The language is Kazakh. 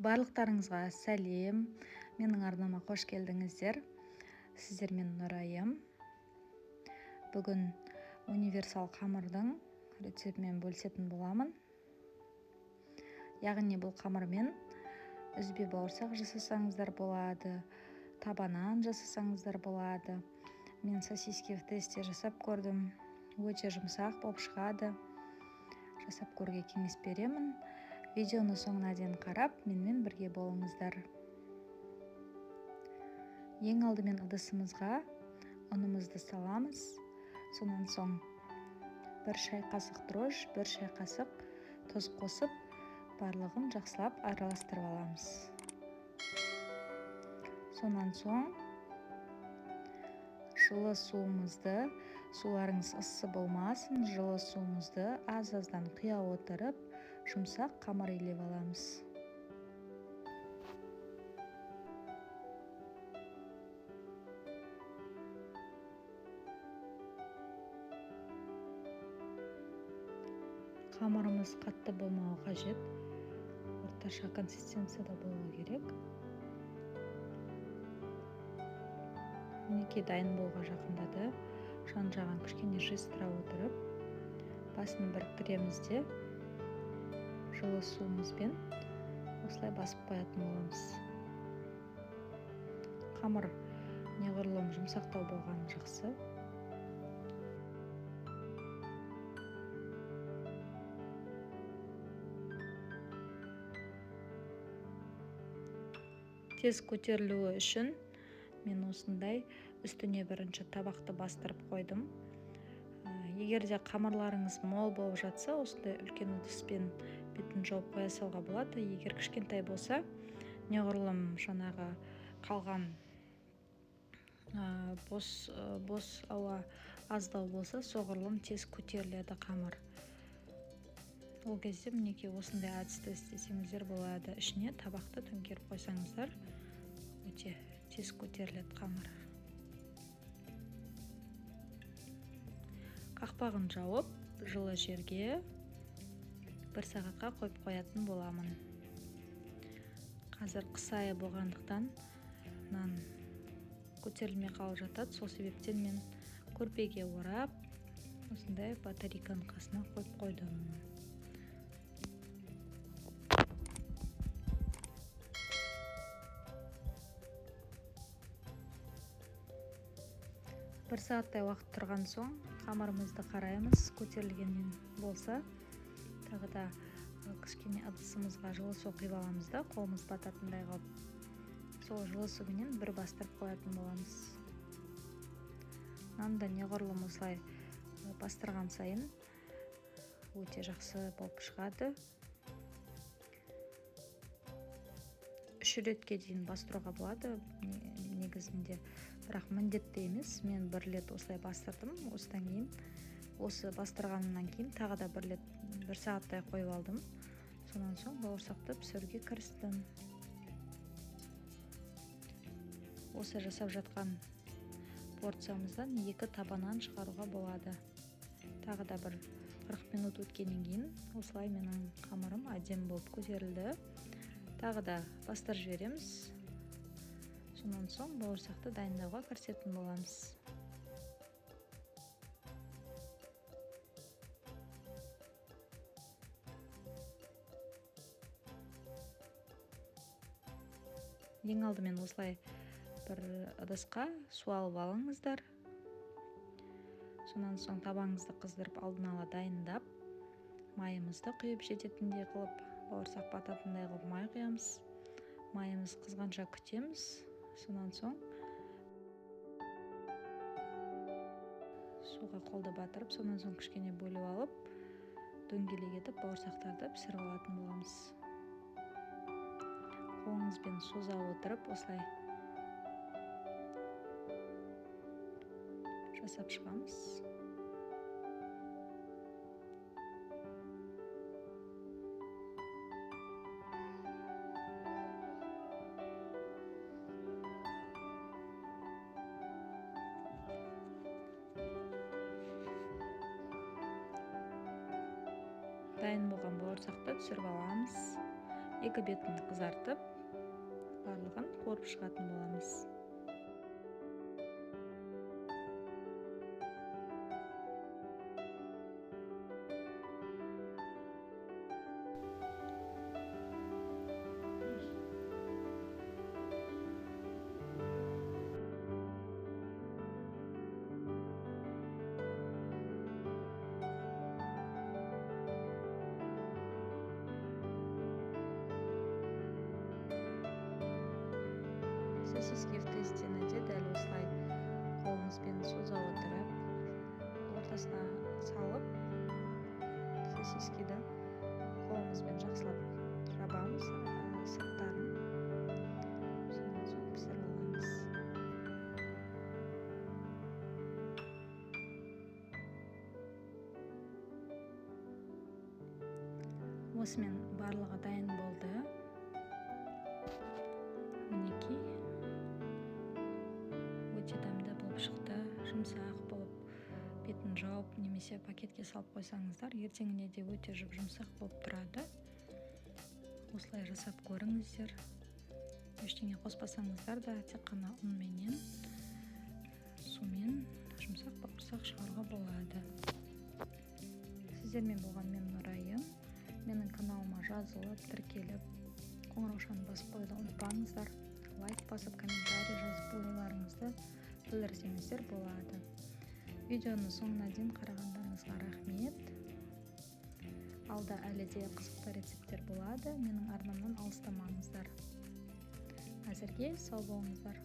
Барлықтарыңызға сәлем. Менің арнама қош келдіңіздер. Сіздермен Нұрайым. Бүгін универсал қамырдың рецептімен бөлісетін боламын. Яғни бұл қамырмен үзбе бауырсақ жасасаңыздар болады, табанан жасасаңыздар болады. Мен сосиски в тесте жасап көрдім. Өте жұмсақ болып шығады. Жасап көруге кеңес беремін. Видеоны соңына дейін қарап, менімен бірге болыңыздар. Ең алдымен ыдысымызға ұнымызды саламыз. Сонан соң 1 шай қасық дрожж, 1 шай қасық тұз қосып, барлығын жақсылап араластырып аламыз. Сонан соң жылы суымызды, суларыңыз ыссы болмасын, жылы суымызды аз-аздан құя отырып, жұмсақ қамыр илеп аламыз. Қамырымыз қатты болмауы қажет, орташа консистенцияда болуы керек. Мінекей дайын болуға жақындады. Жан-жағын кішкене жиыстыра отырып, басын біріктіреміз де жылы суымызбен осылай басып қоятын боламыз. Қамыр неғұрлым жұмсақтау болғаны жақсы. Тез көтерілуі үшін мен осындай үстіне бірінші табақты бастырып қойдым. Егер де қамырларыңыз мол болып жатса, осындай үлкен ыдыспен бетін жауып қоя салуға болады. Егер кішкентай болса, неғұрлым жаңағы қалған бос ауа аздау болса, соғұрлым тез көтеріледі қамыр. Ол кезде мінекей осындай әдісті істесеңіздер болады. Ішіне табақты төңкеріп қойсаңыздар, өте тез көтеріледі қамыр. Қақпағын жауып, жылы жерге 1 сағатқа қойып қоятын боламын. Қазір қыс айы болғандықтан нан көтерілмей қалып жатады. Сол себептен мен көрпеге орап, осындай батарейканың қасына қойып қойдым. 1 сағаттай уақыт тұрған соң қамырымызды қараймыз. Көтерілгеннен болса, тағы да кішкене ыдысымызға жылы су құйып аламыз да, қолымыз бататындай қылып. Сол жылы суменен бір бастырып қоятын боламыз. Нанды неғұрлым осылай бастырған сайын өте жақсы болып шығады. 3 ретке дейін бастыруға болады негізінде, бірақ міндетті емес. Мен 1 рет осылай бастырдым. Осыдан кейін, осы бастырғанымнан кейін тағы да 1 рет 1 сағаттай қойып алдым. Сонан соң бауырсақты пісіруге кірістім. Осы жасап жатқан порциямыздан 2 табанан шығаруға болады. Тағы да бір 40 минут өткеннен кейін осылай менің қамырым әдемі болып көтерілді. Тағы да бастырып жібереміз. Сонан соң бауырсақты дайындауға кірісетін боламыз. Ең алдымен осылай бір ыдысқа су алып алыңыздар. Сонан соң табаңызды қыздырып алдын ала дайындап, майымызды құйып жететіндей қылып, бауырсақ бататындай қылып май құямыз. Майымыз қызғанша күтеміз. Сонан соң суға қолды батырып, сонан соң кішкене бөліп алып, дөңгелек етіп бауырсақтарды пісіріп алатын боламыз. Қолыңызбен соза отырып осылай жасап шығамыз. Дайын болған бауырсақты түсіріп аламыз. Екі бетін қызартып, барлығын қуырып шығатын боламыз. Сосиски в тестені де дәл осылай қолымызбен соза отырып, ортасына салып, сосискиді қолымызбен жақсылап жабамыз сырттарын. Сонан соң пісіріп аламыз. Осымен барлығы дайын болды. Мінекей, өте дәмді болып шықты, жұмсақ болып, бетін жауып немесе пакетке салып қойсаңыздар, ертеңіне де өте жұп-жұмсақ болып тұрады. Осылай жасап көріңіздер. Ештеңе қоспасаңыздар да, тек қана ұнменен, сумен жұмсақ бауырсақ шығаруға болады. Сіздермен болған мен Нұрайым. Менің каналыма жазылып, тіркеліп, қоңыраушаны басып қоюды ұмытпаңыздар. Лайк басып, комментарий жазып, ойларыңызды білдірсеңіздер болады. Видеоны соңына дейін қарағандарыңызға рахмет. Алда әлі де қызықты рецепттер болады. Менің арнамнан алыстамаңыздар. Әзірге сау болыңыздар.